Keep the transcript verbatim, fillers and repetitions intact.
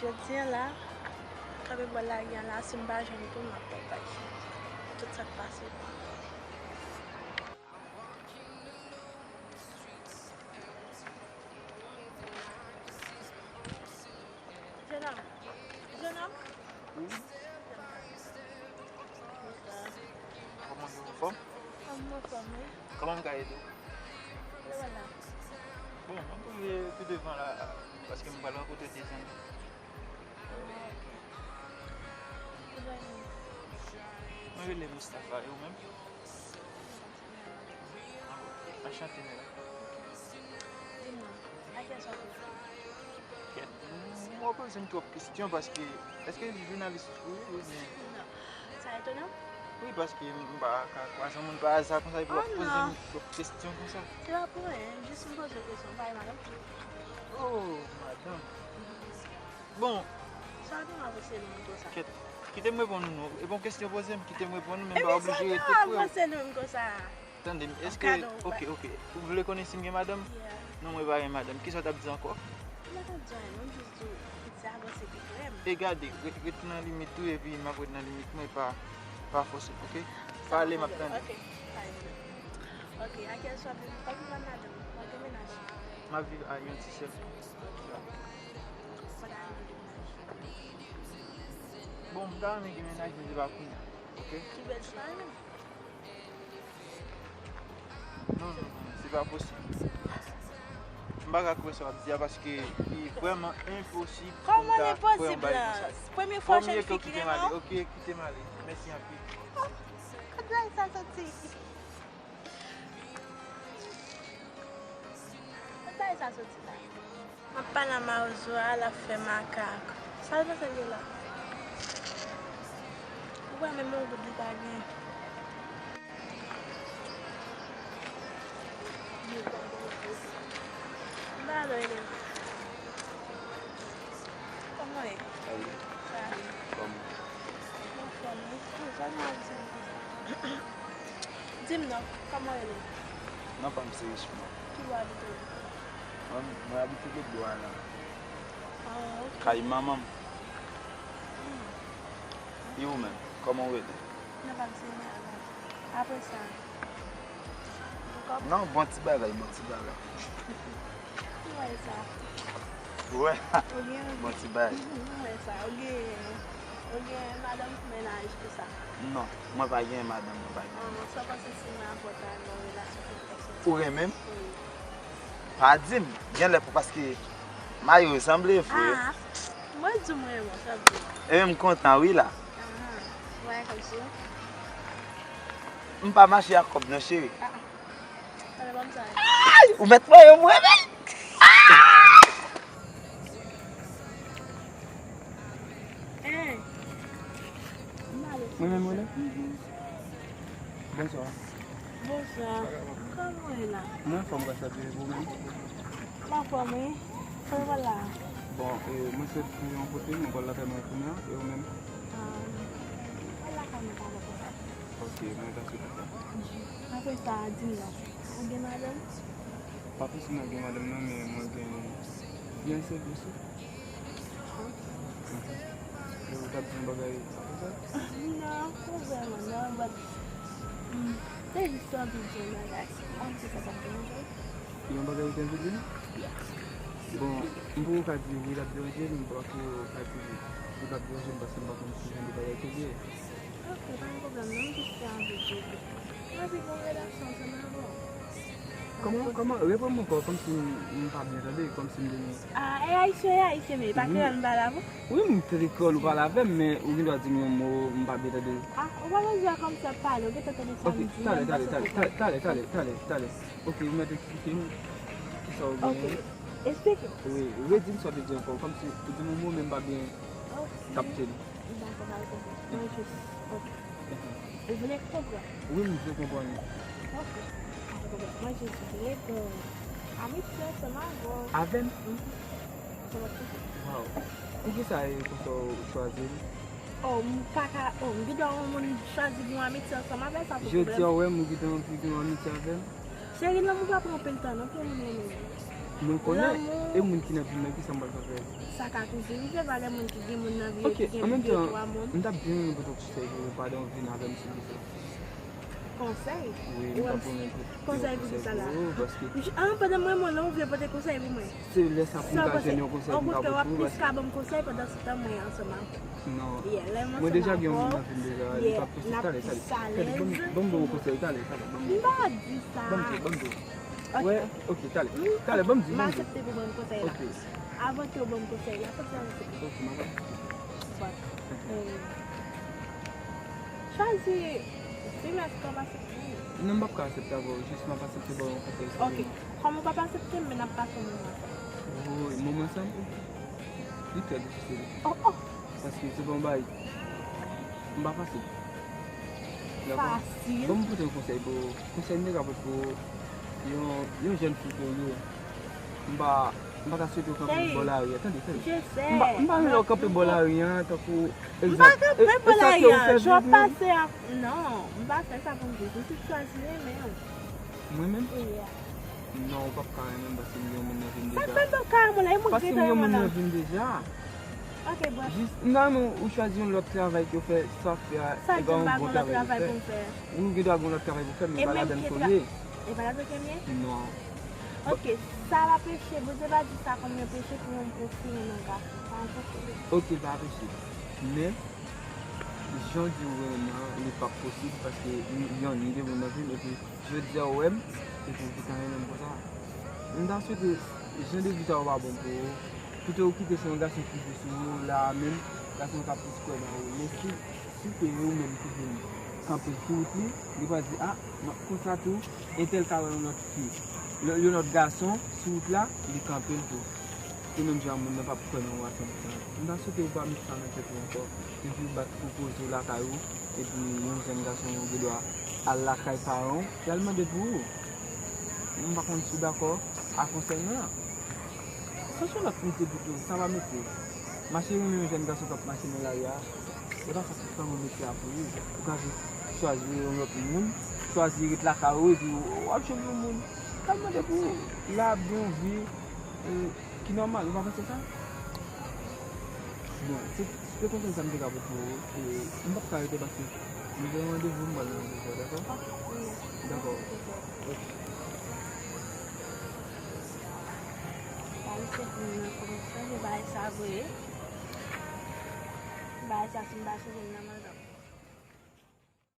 Jodi a la, kanpe bò lari a la, si m pa jwenn tou, m ap pèdi tout sa k pase. Jenòm, jenòm. Kòman w ye, anfòm? Anfòm, wi. Kòman m ka ede w? Bon, mwen pou rive pi devan la, paske m pral rankontre de zanmi. Mwen rele Moustapha, e ou menm? Anchante, Nela. Di m non, a kiyès w ap ekri? Kèt, mwen poze m twòp kesyon paske, èske jounalis ou ye oubyen? Non. Sa etone w? Wi, paske m pa ka kwaze yon moun pa aza konsa epi w ap poze m twòp kesyon konsa. Se pa pou anyen, jis m poze w kesyon, ou pa gen madanm? Oh, madanm. Bon. Sa w gen avanse nou menm konsa? Kèt, kite m reponn ou non. E bon kesyon poze m, kite m reponn ou, men m pa oblije rete frè. Epi sa w gen avanse nou menm konsa? Tande m, èske, ok, ok. Ou vle konnen si m gen madanm? Non, mwen pa gen madanm. Kisa w t ap di ankò? M pa t ap di anyen, non, m jis di w, pitit sa avanse pi frè m. E gade, ret, ret nan limit ou, epi m ap ret nan limit mwen, pa, pa fòse m, ok? Pale, m ap tande. Ok, pa gen pwoblèm. Ok, a kiyès w ap viv? W ap viv ak madanm ou? W ap gen mennaj? M ap viv ak yon ti sè. Ok. Ou pa ta renmen gen mennaj? Bon, m ta renmen gen mennaj, men se pa kounye a, ok? Ki bèl chwa, non? Non, non, non, se pa posib. M pa ka kwè sa w ap di a paske li vrèman enposib pou m ta kwè yon bagay konsa. Kòman l enposib la? Premye fwa w jwenn fi ki renmen w? Ok, kite m ale. Mèsi anpil. Kot bagay sa soti? Kot bagay sa soti la? M ap pale a mawozo a, l ap fè makak. Sa l panse l ye la? Ou wè menm yon goud li pa gen. M pa lwen li. Kòman w ye? Salut. Salut. Kòman? Anfòm wi. Bon, sa nou ap di nou konsa? Di m non, kòman w rele? Non pa m se Richemond. Ki bò w abite? Mwen, mwen abite lòt bò a la. Ah, ok. Kay manman m. Hmm. E ou menm, kòman w rele? Non pa m se Nala. Apre sa, ou kòb? Non, bon ti bagay, bon ti bagay. Ou wè sa? Ou wè? Ou gen, bon ti bagay. Ou wè sa? Ou gen, ou gen madanm pou mennaj, tout sa? Non, mwen pa gen madanm, mwen pa gen. Ah, sa w panse si mwen avè w ta nan yon relasyon pou kèk sou? Ou renmen m? Wi. Pa di m, genlè pou, paske mayo yo sanble vre. Ah, mwen di w mwen renmen w, sa vle di. E m kontan wi la. Ah, ou pa gen kòb sou ou? M pa mache ak kòb non, cheri. Ah, ah. Tande, ban m sa. Ay! Ou mèt voye m renmen. Hein. Mwen menm ou la? Mhm. Bonswa. Bonswa. Kòman w ye la? Mwen anfòm, gras a Dye, e ou menm? M anfòm wi. Kòman w la? Bon, e, mwen sot yon kote, mwen pral lakay mwen kounye a, e ou menm? Ah, mwen lakay mwen talè konsa. Ok, mwen ta sou tout la. Apre sa, di m non. Ou gen madanm? Pa fòseman gen madanm non, men mwen gen fiyanse, byen si. Ok. Mhm. E ou t ap di yon bagay apre sa? Non, pa vrèman non, but, mm, se jis anvi di yon bagay. Anvi sa t ap deranje w? Yon bagay ou te anvi di m? Yes. Bon, m poko ka di wi l ap deranje m, m pa poko ka di wi l ap deranje m, paske m pa konn ki jan de bagay ke l ye. Ok, pa gen pwoblèm non, m jis te anvi di w ke mwen viv yon relasyon ansanm avè w. Kòman, kòman, reprann mwen ankò, kòmsi m, m pa byen tande, kòmsi m te... Ah, e ayisyen, e ayisyen, men e pa kreyòl m pale avè w? Wi, m te kreyòl ou pale avè m, men ou gen dwa di m yon mo m pa byen tande. Ah, ou pa bezwen di a kòmsi w ap pale, ou gentan tande sa m di, talè, talè, talè, talè, talè, talè, talè. Ok, ou mèt eksplike m kisa ou genyen. Ok, eksplike. Wi, redi m sa w te di ankò, kòmsi ou di m yon mo, men m pa byen kapte l. Dakò, pa gen pwoblèm. Mwen jis, ok. Ou vle konprann? Wi, m vle konprann. Ok. Pa gen pwoblèm. Mwen jis vle gen yon amitye ansanm avè w. Avè m? Mhm. Ansanm ak tout. Waw. Poukisa e konsa w chwazi m? Oh, m pa ka, oh, m gen dwa yon moun chwazi gen yon amitye ansanm avè l, sa pa pwoblèm. Jodi a, w wè m, ou gentan anvi gen yon amitye avè m? Cheri, lanmou pa pran anpil tan, non, pou yon moun renmen w. Mwen konnen, e moun ki nan vi m nan, kisa m pral fè avè l? Sa ka toujou rive, valè moun ki gen moun nan vi yo, ki gen de, twa moun. Ok, an menm tan, m t ap byen renmen pote yon konsèy pou ou pandan w vin avè m sou biznis. Konsèy? Wi, m t ap renmen pote yon konsèy pou ou, paske... An, pandan mwen, mwen, lè w vle pote konsèy pou mwen. Se lè sa pou m ka jwenn yon konsèy pou m ka pote pou ou, paske... Okontrè, w ap plis ka ban m konsèy pandan se tan mwen ansanm avè w. Non. Mwen deja gen yon moun nan vi m deja, li p ap posib. Talè, talè. Talè, ban m, ban m ba w konsèy, talè, talè, ban m ba w konsèy. M pa di sa. Ban m di, ban m di. Wè, ok, talè. Talè, ban m di, ban m di. M aksepte pou ban m konsèy la. Ok. Avan ke w ban m konsèy la, fòk se aksepte. Ok, m ap aksepte. Bon. Ok. Chwazi, di m èske w ap aksepte. Non, m p ap ka aksepte avè w, jis m ap aksepte ba w yon konsèy. Ok. Kòm w p ap aksepte, men n ap pase yon moman ansanm. Woy, moman ansanm? Ok. Li trè difisil. Oh, oh. Paske se pa yon bagay. M pa fasil. Dakò? Fasil? Bon, m pote yon konsèy pou ou. Konsèy m te ka pote pou ou, yon, yon jèn fi ke w ye. M pa, m pa ta swete w kanpe bò lari a. Tande, tande. M pa, m pa renmen w kanpe bò lari a, tankou, egzanp. M pa kanpe bò lari a. Jan w ap pase a, non, m pa fè sa pou m di. M te chwazi renmen w. Mwen menm? Wi. Non, ou p ap ka renmen m paske m gen yon moun nan vi m deja. Sa fè m pa ka renmen w la, e mwen ki gentan renmen w la. Paske m gen yon moun nan vi m deja. Ok, bref. Jis, m ta renmen ou chwazi yon lòt travay ke w fè, sa w ap fè a, e pa yon bon travay ou fè. Wi, ou gen dwa gen yon lòt travay pou w fè, men e pa ladann ke w ye. E pa ladann ke m ye? Non. Ok, sa pa peche, Bondye pa di sa kòm yon peche pou yon, pou yon fi renmen yon gason. Sa yon peche. Ok, pa peche. Men, jan w di w renmen m nan, li p ap posib paske m, yon, m gen moun nan vi m, epi jodi a ou wè m, epi ou gentan renmen m konsa. M ta swete jan de vi sa yo pa bon pou ou. Pito ou kite se yon gason ki vle sou ou la a menm, gason an ka plis kwè nan ou. Men si, si se ou menm ki vin kanpe sou wout li, li pral di, a, m ap konsa tou, entèl ka wè yon lòt fi, yon, yon lòt gason sou wout la, li kanpe l tou. Se menm jan moun nan p ap kwè nan ou a san pou san. M ta swete ou pa met sa nan tèt ou ankò. Epi ou bat pou koze w lakay ou, epi yon jèn gason ou gen dwa al lakay paran w, y al mande pou ou. M pa konn si w dakò a konsèy mwen an. Chèche yon lòt mete pito, sa pa mete. Mache renmen yon jèn gason k ap mache nan lari a, se pa sa ki fè yon mete a pou ou. Ou ka jis chwazi yon lòt moun, chwazi ret lakay ou, epi w ap jwenn yon moun k al mande pou ou. L ap gen yon vi, e, ki nòmal, ou pa panse sa? Bon, se, se te konsèy sa m te ka pote pou ou. E, m p ap ka rete paske m gen yon randevou, m pral nan randevou a, dakò? Ok, wi. Dakò. Ok. Sa, misye vin nan kòm sa, se bagay sa vre. Bagay sa, si m pa chanje, m nan manzè.